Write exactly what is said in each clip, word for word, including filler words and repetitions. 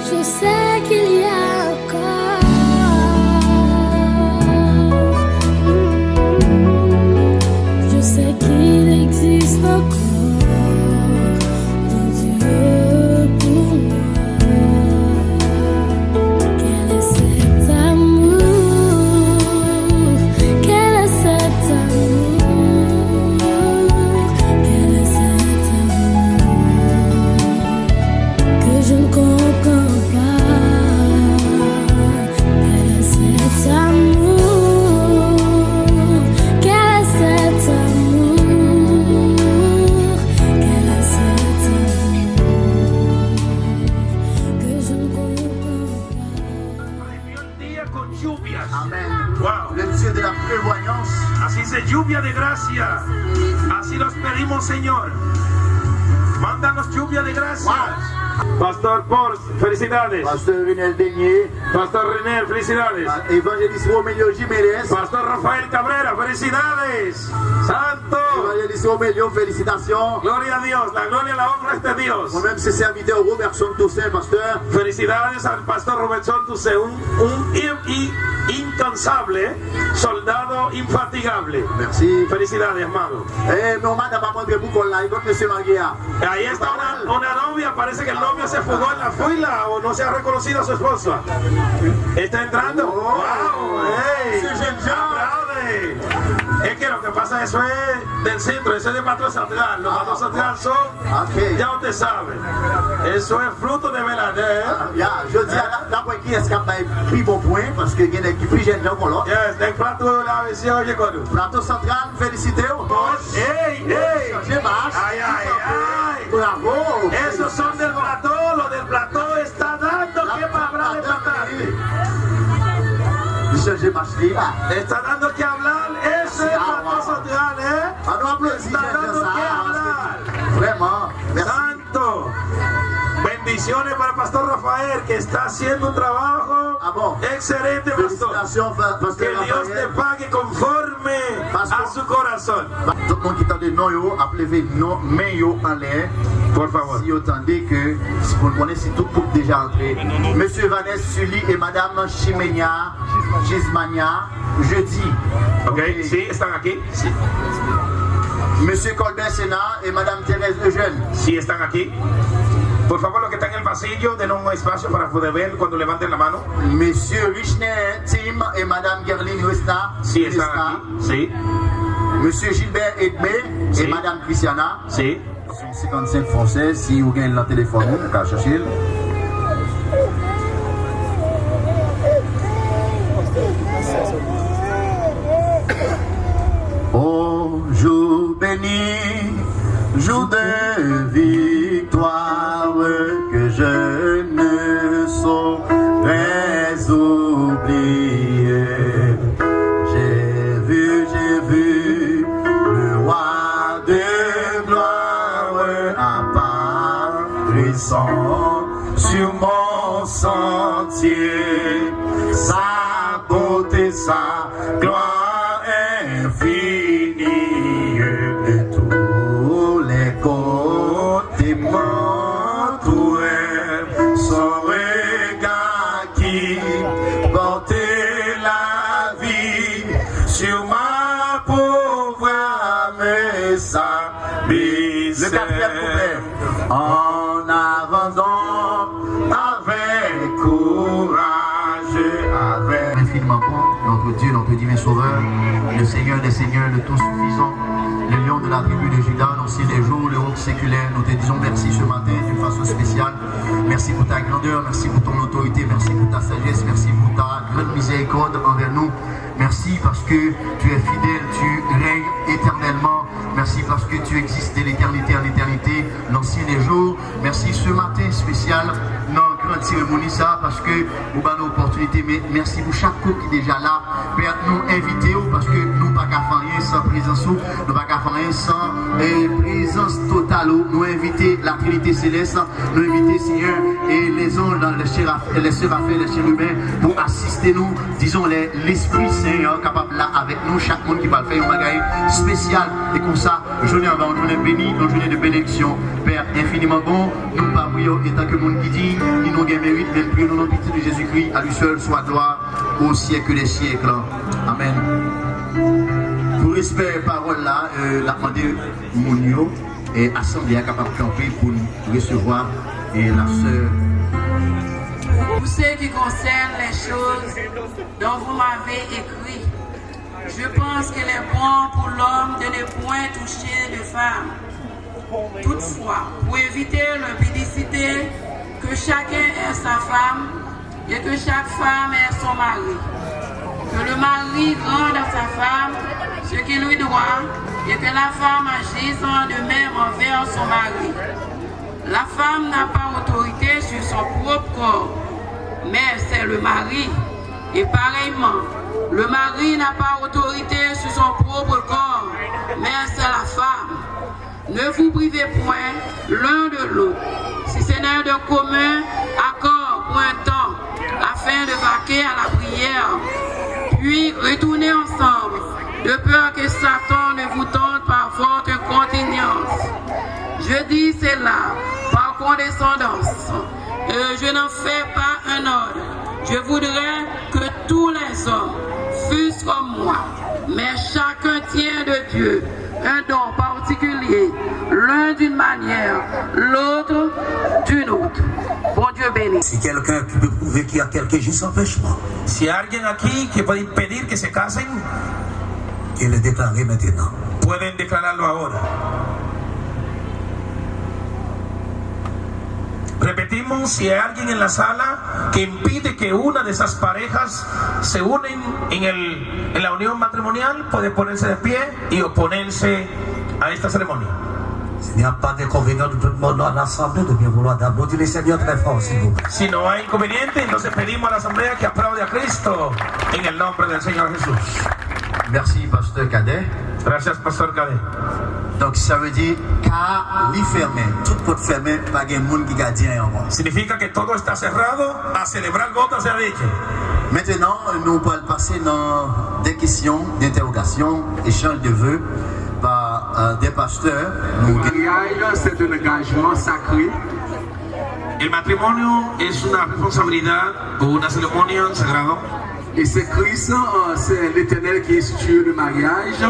Je sais qu'il y a encore. Mm, je sais qu'il existe encore un Dieu pour moi. Quel est cet amour? Quel est cet amour? Quel est cet amour que je ne comprends pas? Quel est cet amour? Quel est cet amour? Quel est cet amour que je ne comprends pas? Tremendo día con lluvias. Amén. Wow. Le Dieu de la prévoyance. Así dice, lluvia de gracia. Así los pedimos, Señor. Mándanos lluvia de gracia. Wow. Pastor Pors, felicidades. Pasteur Renel Denier. Pastor Renel, felicidades. Ah, Évangéliste Romelio Jiménez. Pastor Rafael Cabrera, felicidades. Santo. Évangéliste Romelio, félicitations. Gloria a Dios, la gloria, la honra es de Dios. Moi-même, c'est serviteur Robertson Toussaint, pasteur. Felicidades al pastor Robertson Toussaint, un, un i- i- incansable, soldado infatigable. Merci. Felicidades, hermano. Eh, men yon madanm ap antre pou kò l la, e kot mesye marye a? Ahí está una, una novia, parece que el novio se fugó en la fila o no se ha reconocido a su esposa. Está entrando. Oh. Wow, hey. Ese jèn jan. Aplaude. Es que lo que pasa, eso es del centro, eso es de Plato Central. Los Plato Central son, ok, ya usted sabe. Eso es fruto de Belader, eh. Ah, ya, jodi a, n ap wè kiyès k ap bay pi bon pwen, paske gen nèg ki pi jèn nan kolòk. Yes, nèg Plato yo la, mesye, oye, kodo. Plato Santral, felisite w. Ey, ey. Chanje mach. Ay, ay, ay. Bravo. Esos son del Plato, lo del Plato está dando que hablar esta tarde. Li chanje mach li la. Está dando que hablar, ese es Plato Santral, eh. An nou aplodi jèn jan sa a, paske vrèman, mèsi. Santo. Bendiciones para Pastor Rafael, que está haciendo un trabajo excelente, Pastor. Félicitations, Pasteur Raphaël. Que Dios te pague conforme a su corazón. Tout moun ki tande non yo ap leve non, men yo anlè. Por favor. Si yo tande ke, si pou n konnen si tout koup deja antre. Mesye Vanessa Sully e Madame Chimenia, Gismania, jeudi. Ok, sí, están aquí. Sí. Monsieur Colbert Sénat et Madame Thérèse Eugène. Sí, están aquí. Por favor, los que están en el pasillo, denos un espacio para poder ver cuando levanten la mano. Monsieur Richner Tim et Madame Guerline Resta. Sí, están aquí. Sí. Monsieur Gilbert Edmé et Madame Christiana. Sí. Senkannsenk fransèz, si ou gen l nan telefòn ou, ou ka chèche l. Oh, jour béni, jour de victoire que je ne saurais oublier. J'ai vu, j'ai vu le roi de gloire apparaissant sur mon sentier. Sa bonté, sa gloire infinie, de tous les côtés m'entourèrent. Son regard qui portait la vie sur ma pauvre âme et sa misère. Le quatrième couplet. En avant donc avec courage, avec... Infiniment bon, notre Dieu, notre divin Sauveur, le Seigneur des Seigneurs, le Tout-Suffisant, le Lion de la tribu de Juda, l'Ancien des jours, le Roc séculaire. Nous te disons merci ce matin d'une façon spéciale. Merci pour ta grandeur, merci pour ton autorité, merci pour ta sagesse, merci pour ta grande miséricorde envers nous. Merci parce que tu es fidèle, tu règnes éternellement. Merci parce que tu existes de l'éternité en éternité, l'Ancien des jours. Mèsi ce matin spécial nan gran seremoni sa, paske ou ba nou opòtinite, men mèsi pou chak koup ki deja la. Pè, nou envite w, paske nou pa ka fè anyen san prezans ou, nou pa ka fè anyen san, eh, prezans total ou. Nou envite la Trinité Céleste, nou envite, Senyè, eh, les anges, les séraph-, les séraphins, les chérubins pou asiste nou, dizon, les, Lespri Sen an kapab la avèk nou, chak moun ki pral fè yon bagay espesyal. E konsa, jounen an va yon jounen beni, yon jounen de benediksyon. Pè enfiniman bon, nou pa Prions étant que moun ki diy, ni nou gen merit, men prions au nom de Jésus-Christ, à lui seul soit gloire au siècle des siècles. Amen. Pou respè pawòl la, euh, n ap mande moun yo, e asanble a kapab kanpe pou n resevwa, e la sè. Pour ce qui concerne les choses dont vous m'avez écrit, je pense qu'il est bon pour l'homme de ne point toucher de femme. Toutefois, pour éviter l'impudicité, que chacun ait sa femme et que chaque femme ait son mari. Que le mari rende à sa femme ce qui lui doit et que la femme agisse de même envers son mari. La femme n'a pas autorité sur son propre corps, mais c'est le mari. Et pareillement, le mari n'a pas autorité sur son propre corps, mais c'est la femme. Ne vous privez point l'un de l'autre, si ce n'est de commun accord pour un temps, afin de vaquer à la prière, puis retournez ensemble, de peur que Satan ne vous tente par votre incontinence. Je dis cela par condescendance, et je n'en fais pas un ordre. Je voudrais que tous les hommes fussent comme moi, mais chacun tient de Dieu un don particulier, l'un d'une manière, l'autre d'une autre. Bon Dieu béni. Si quelqu'un qui peut prouver qu'il y a quelques jours sans empêchement, Si hay alguien aquí que puede impedir que se casen, que le déclare maintenant. Pueden declararlo ahora. Repetimos, si hay alguien en la sala que impide que una de esas parejas se unen en el, en la unión matrimonial, puede ponerse de pie y oponerse a esta ceremonia. S'il n'y a pas d'inconvénient de tout le monde dans l'assemblée, de bien vouloir d'applaudir le Seigneur très fort, s'il vous plaît. Si no hay inconveniente, entonces pedimos a la asamblea que aplaude a Cristo en el nombre del Señor Jesús. Merci, Pasteur Cadet. Gracias, Pastor Cadet. Donk, sa vle di, ka li fèmen, tout pòt fèmen, pa gen moun ki ka di anyen ankò. Significa que todo está cerrado, a celebrar voto se ha dicho. Maintenant, nou pral pase nan des questions d'interrogation, échange de vœux par, euh, des pasteurs. Nou gen Mariage, c'est un engagement sacré. El matrimonio es una responsabilidad o una ceremonia sagrada. Et c'est Christ, euh, c'est l'Éternel qui institue le mariage.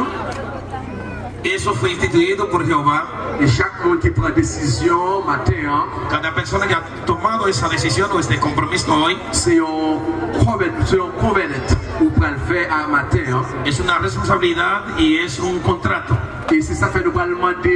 Eso fue instituido por Jehová. E chak moun ki pran desizyon maten an, Cada persona que ha tomado esa decisión o este compromiso hoy se yon konvè-, se yon konvènèt ou pral fè a maten an. Es una responsabilidad y es un contrato. E se sa fè nou pral mande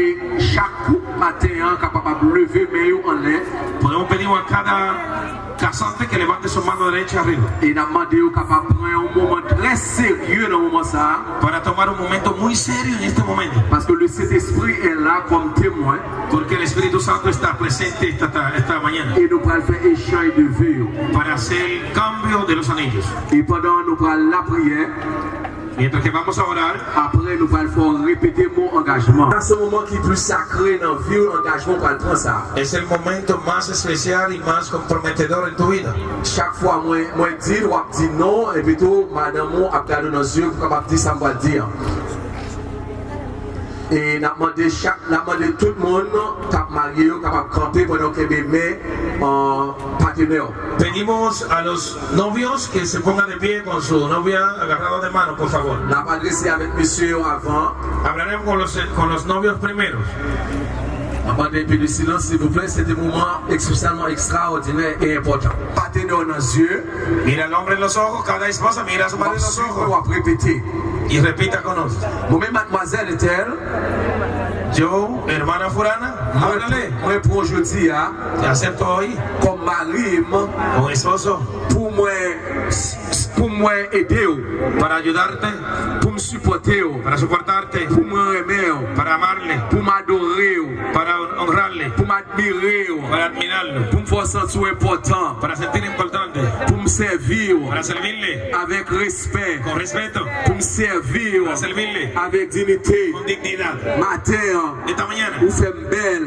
chak gwoup maten an kapab ap leve men yo anlè. Podemos pedir a cada casante que levante su mano derecha arriba. E n ap mande yo kapab pran yon moman trè serye nan moman sa a. Para tomar un momento muy serio en este momento. Paske le Sentespri est là comme témoin. Porque el Espíritu Santo está presente esta, esta mañana. E nou pral fè echanj de ve yo. Para hacer el cambio de los anillos. E pandan nou pral lapriyè, Mientras que vamos a orar, apre nou pral fè w repete mo angajman. Sa se moman ki pli sakre nan vi w, angajman w pral pran sa. Es el momento más especial y más comprometedor en tu vida. Chak fwa mwen, mwen di l, w ap di non, epi tou, madanm ou ap gade w nan zye pou kapab di sa m pral di an. E n ap mande chak, n ap mande tout moun k ap marye yo kapab kanpe pandan w kenbe men, euh, patenè w. Pedimos a los novios que se pongan de pie con su novia agarrado de mano, por favor. N ap adrese avèk mesye yo avan. Hablaremos con los, con los novios primeros. N ap mande enpe de silans, silvouplè. Se de moman espesyalman ekstraòdinè e enpòtan. Patenè w nan zye. Mira al hombre en los ojos, cada esposa mira a su marido en los ojos. W ap repete. Y repita con nosotros. Mwen menm, madmwazèl entèl. Yo, hermana fulana, háblale. Mwen pran jodi a. Te acepto hoy. Kòm mari m. Como esposo. Pou mwen, pou mwen ede w. Para ayudarte. Pou m sipòte w. Para soportarte. Pou mwen renmen w. Para amarle. Pou m adore w. Para hon-, honrarle. Pou m admire w. Para admirarlo. Pou m fè w santi w enpòtan. Para sentir importante. Pou m sèvi w. Para servirle. Avèk respè. Con respeto. Pou m sèvi w. Para servirle. Avèk dinite. Con dignidad. Maten an. Esta mañana. Ou fè m bèl.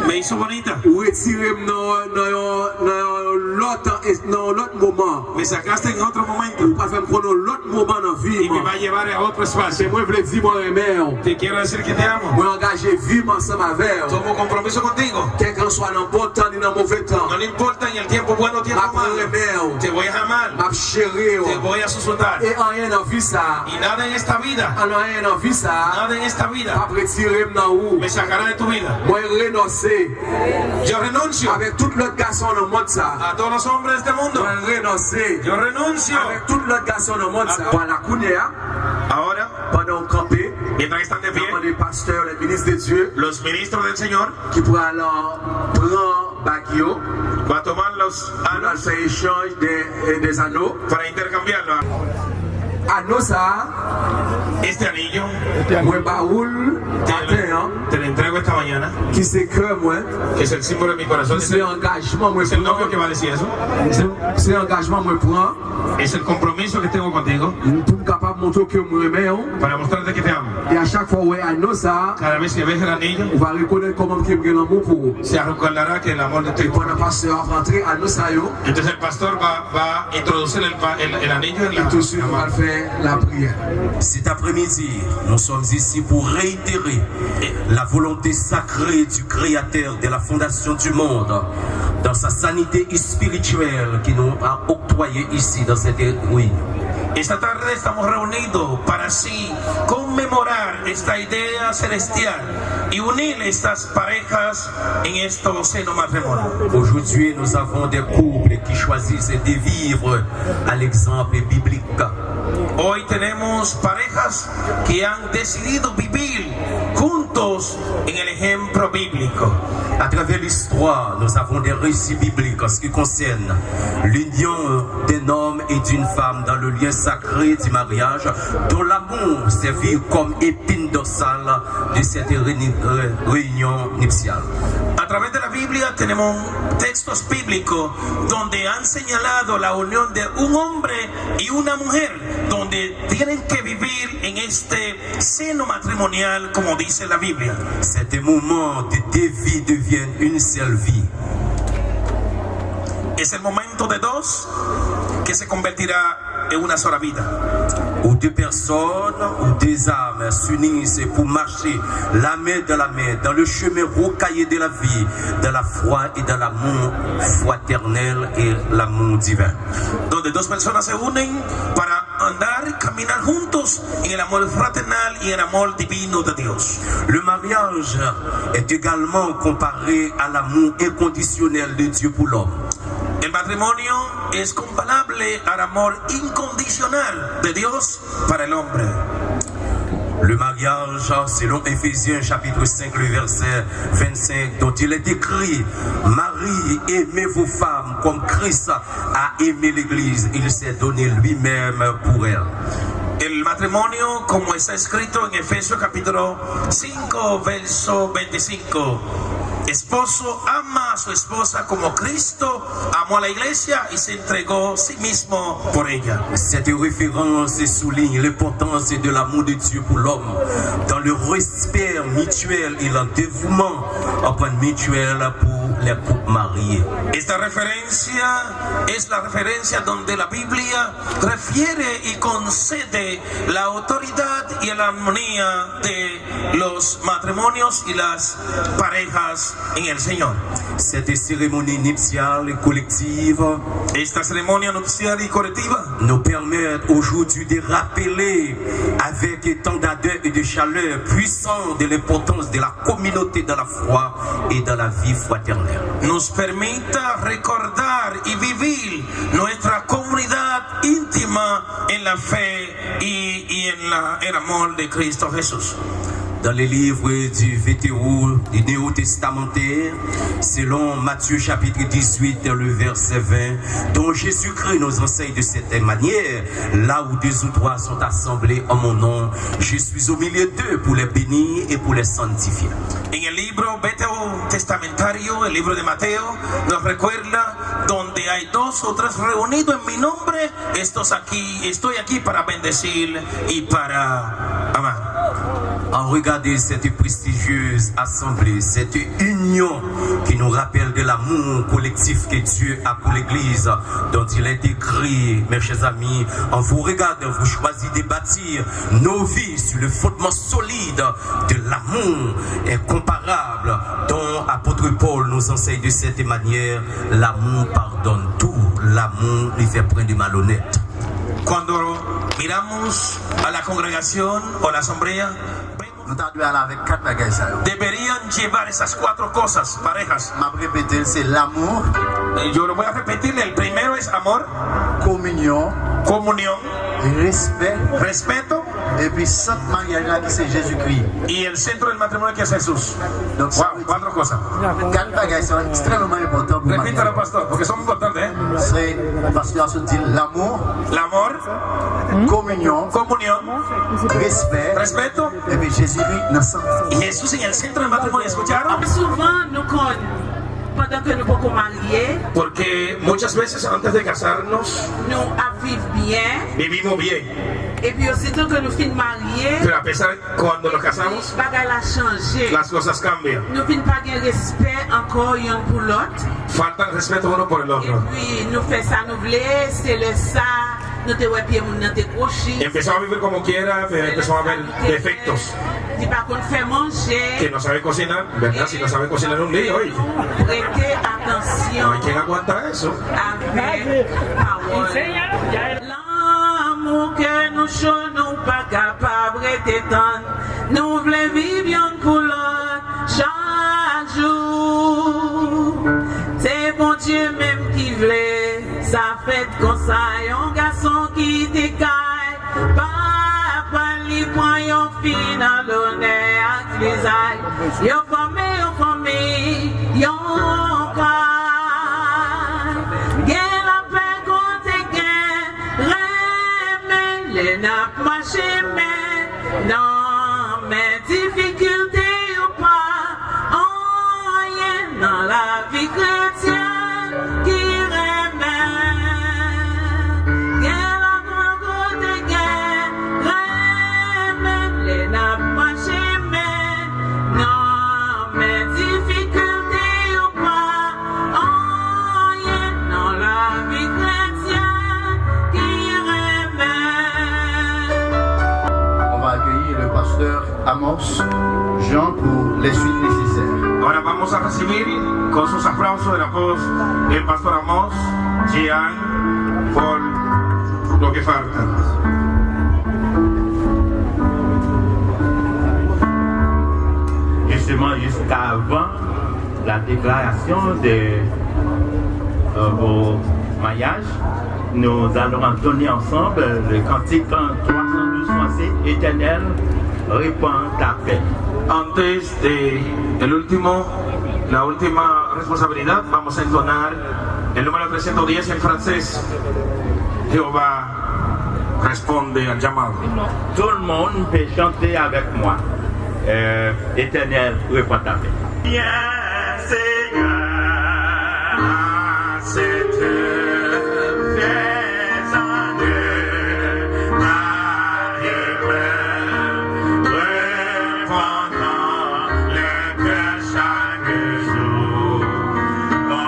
Me hizo bonita. Ou retire m nan, nan yon, nan yon lòt, nan Lòt moman. Me sacaste en otro momento. Ou pral fè m konnen yon lòt moman nan vi m. Y me va a llevar a otro espacio. Se mwen vle di mwen renmen w. Te quiero decir que te amo. Mwen angaje vi m ansanm avè w. Tomo compromiso contigo. Kèlkanswa nan bon tan ni nan move tan. No importa en el tiempo bueno o tiempo malo. M ap renmen w. Te voy a amar. M ap cheri w. Te voy a susurrar. E anyen nan vi sa a. Y nada en esta vida. Anyen nan vi sa a. Nada en esta vida. P ap retire m nan ou. Me sacará de tu vida. Mwen renonse. Yo renuncio. Avèk tout lòt gason nan mond sa. A todos los hombres del mundo. Mwen renonse. Yo renuncio. Avèk tout lòt gason nan mond sa. Vwala, kounye a. Ahora. Pandan w kanpe. Mientras están de pie. N ap mande pastè, les ministres de Dieu. Los ministros del Señor. Ki pral, euh, pran bag yo. Va a tomar los anillos. Pou n al fè echanj de, de zanno. Para intercambiarlo. Anno sa a. Este anillo. Mwen ba ou l maten an. Te lo entrego esta mañana. Ki se kè mwen. Que es el símbolo de mi corazón. Ki se angajman mwen pran. Es el novio que va a decir eso. Se, se angajman mwen pran. Es el compromiso que tengo contigo. Pou m kapab montre w ke mwen renmen w. Para mostrarte que te amo. E a chak fwa w wè anno sa a. Cada vez que ves el anillo. Ou va rekonèt kòman ke m gen lanmou pou ou. Se recordará que el amor de tu. E pandan pastè a ap rantre anno sa yo. Entonces el pastor va, va a introducir el, el, el anillo en la, en la mano. E touswit nou pral fè lapriyè. Cet après-midi, nous sommes ici pour réitérer la volonté sacrée du Créateur de la fondation du monde, dans sa sainteté spirituelle qu'il nous a octroyée ici dans cette réunion. Esta tarde estamos reunidos para así conmemorar esta idea celestial y unir estas parejas en este seno matrimonio. Aujourd'hui, nous avons des couples qui choisissent de vivre à l'exemple biblique. Hoy tenemos parejas que han decidido vivir juntos en el ejemplo bíblico. À travers l'histoire, nous avons des récits bibliques en ce qui concerne l'union d'un homme et d'une femme dans le lien sacré du mariage, dont l'amour s'est vu comme épine dorsale de cette réuni-, ré-, réunion nuptiale. A través de la Biblia tenemos textos bíblicos donde han señalado la unión de un hombre y una mujer, donde tienen que vivir en este seno matrimonial, como dice la Biblia. C'est un moment de deux vies deviennent une seule vie. Es el momento de dos que se convertirá en una sola vida. Où deux personnes, où deux âmes s'unissent pour marcher la main dans la main dans le chemin rocailleux de la vie, dans la foi et dans l'amour fraternel et l'amour divin. Donde dos personas se unen para andar y caminar juntos en el amor fraternal y en el amor divino de Dios. Le mariage est également comparé à l'amour inconditionnel de Dieu pour l'homme. El matrimonio es comparable al amor incondicional de Dios para el hombre. Le mariage, selon Éphésiens chapitre cinq, le verset vingt-cinq, dont il est écrit, Marie, aimez vos femmes comme Christ a aimé l'Église, il s'est donné lui-même pour elle. El matrimonio, como está escrito en Efesios capítulo cinco, verso veinticinco, Esposo, ama a su esposa como Cristo amó a la iglesia y se entregó sí mismo por ella. Cette référence souligne l'importance de l'amour de Dieu pour l'homme, dans le respect mutuel et le dévouement en prendre mutuel pour les couples mariés. Esta referencia es la referencia donde la Biblia refiere y concede la autoridad y la armonía de los matrimonios y las parejas en el Señor. Cette cérémonie nuptiale collective Esta ceremonia nupcial y colectiva nous permet aujourd'hui de rappeler avec tant d'ardeur et de chaleur puissante de l'importance de la communauté dans la foi et dans la vie fraternelle. Nos permita recordar y vivir nuestra comunidad íntima en la fe y, y en la, el amor de Cristo Jesús. Dans le livre du Vétéo, du Néo Testamentaire, selon Matthieu chapitre dix-huit, le verset vingt, dont Jésus-Christ nous enseigne de cette manière, là où deux ou trois sont assemblés en mon nom, je suis au milieu d'eux pour les bénir et pour les sanctifier. En el libro Veteotestamentario, el libro de Mateo, nos recuerda, donde hay dos o tres reunidos en mi nombre, estos aquí, estoy aquí para bendecir y para amar. Quand vous regardez cette prestigieuse assemblée, cette union qui nous rappelle de l'amour collectif que Dieu a pour l'Église dont il est écrit, mes chers amis, on vous regarde, vous choisissez de bâtir nos vies sur le fondement solide de l'amour incomparable dont apôtre Paul nous enseigne de cette manière, l'amour pardonne tout, l'amour ne fait point de malhonnête. Cuando miramos a la congregación o la asamblea, vemos Nou ta dwe ale avèk kat bagay sa yo. Deberían llevar esas cuatro cosas, parejas. M ap repete l, se lanmou, Eh, yo lo voy a repetir. El primero es amor, kominyon, comunión, respè, respeto, epi sant maryaj la ki se Jezikri. Y el centro del matrimonio, que es Jesús. Donk, sa Wow, vle di, cuatro cosas. Kat bagay sa yo ekstrèmeman enpòtan pou maryaj. Repítalo, pastor, porque son importantes, ¿eh? Se pastè a sot di l, lanmou, L'amor, kominyon, comunión, respè, respeto. Epi Jezi li nan sant. Y Jesús en el centro del matrimonio, ¿escucharon? Souvan, nou konn, pandan ke nou poko marye, Porque muchas veces antes de casarnos, nou ap viv byen. Vivimos bien. Epi, osito ke nou fin marye, Pero a pesar, cuando nos casamos, bagay la chanje. Las cosas cambian. Nou vin pa gen respè ankò yonn pou lòt. Falta el respeto uno por el otro. Epi, nou fè sa nou vle, se lè sa, nou te wè pye moun nan te kwochi. Empezamos a vivir como quiera, pero empezamos a ver defectos. Li pa konn fè manje. Que no sabe cocinar, ¿verdad? Si no sabe cocinar, un lío, oye. Nou prete atansyon No hay quien aguanta eso. Avèk pawòl. Lanmou ke nou cho, nou pa kapab rete tann. Nou vle viv yonn pou lòt chak jou. Se Bondye menm ki vle sa fèt konsa. Yon gason ki te kay papa l, li pran yon fi nan lonè ak lizay. Yo fòme yon fanmi, yon kay. Gen lapè kote gen renmen lè n ap mache men nan men difikilte yo pa anyen nan lavi kretyen ki renmen. Gen lanmou kote gen renmen lè n ap mache men nan men difikilte yo pa anyen nan lavi kretyen ki renmen. On va accueillir le pasteur Amos Jean pour les suites nécessaires. Ahora vamos a recibir con sus aplausos el apos-, el pastor Amos Jean por lo que falta. Justement, juste avant la déclaration de, euh, vos mariages, nous allons entonner ensemble le cantique trois cent douze français, Éternel, réponds ta paix. Antes de el último, la última responsabilidad, vamos a entonar el número trescientos diez en francés. Jehová responde al llamado. Tout le monde peut chanter avec moi. Euh, Éternel, réponds ta paix. Bien, Seigneur, à cette faisant de ta épreuve, répandant le cœur chaque jour ton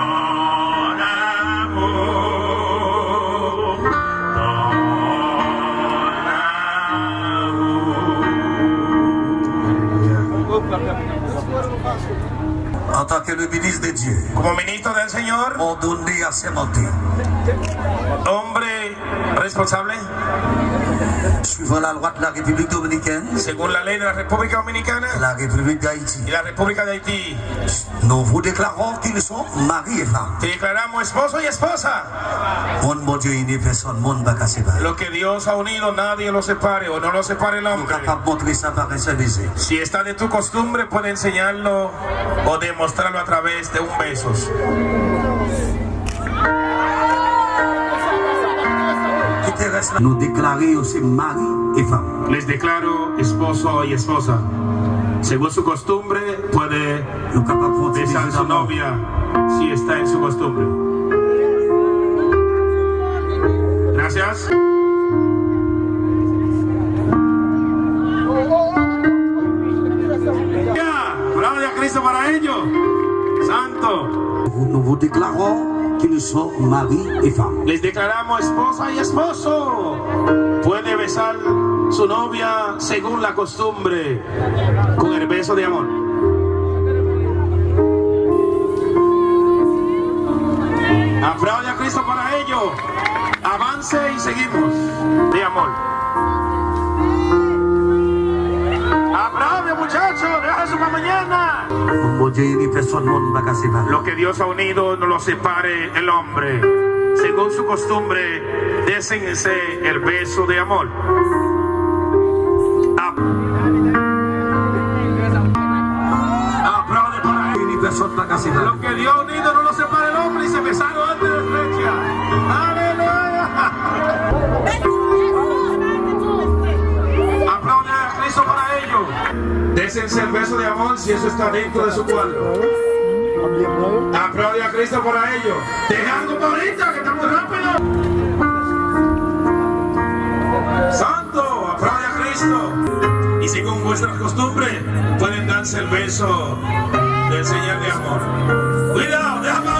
amour, ton amour. En tant que le ministre de Dieu, Como ministro del Señor, ordonné, assermenté, hombre responsable, suivant la loi de la République dominicaine, según la ley de la República Dominicana la République d'Haïti, y la República de Haití, nous vous déclarons qu'ils sont mari et femme. Te declaramos esposo y esposa. Moun Bondye ini, pèsonn moun pa ka separe. Lo que Dios ha unido, nadie lo separe o no lo separe el hombre. Nou kapab montre sa pa yon sèl beze. Si está de tu costumbre, puede enseñarlo o demostrarlo a través de un beso. Kite rès la. Nou deklare yo se mari e fanm. Les declaro esposo y esposa. Según su costumbre, puede besar su novia, si está en su costumbre. Gracias. Declarons qu'ils sont mari et femme. Les declaramos esposa y esposo. Puede besar su novia según la costumbre, con el beso de amor. Aplaude a Cristo para ello. Avance y seguimos de amor. Aplaude, muchacho, deja eso para mañana. Bondye ini pèsonn, moun pa ka separe. Lo que Dios ha unido, no lo separe el hombre. Según su costumbre, désense el beso de amor. Ap- Aplaude para él. Ini pèsonn pa ka separe. Lo que Dios ha unido, no lo separe el hombre, y se besaron antes de fecha. Aleluya. Aplaude a Cristo para ello. Désense el beso de amor si eso está dentro de su cuerpo. Aplaude a Cristo para ello. Deja algo pa ahorita, que está muy rápido. Santo, aplaude a Cristo. Y según vuestras costumbres, pueden darse el beso del Señor de amor. Cuidado, deja pa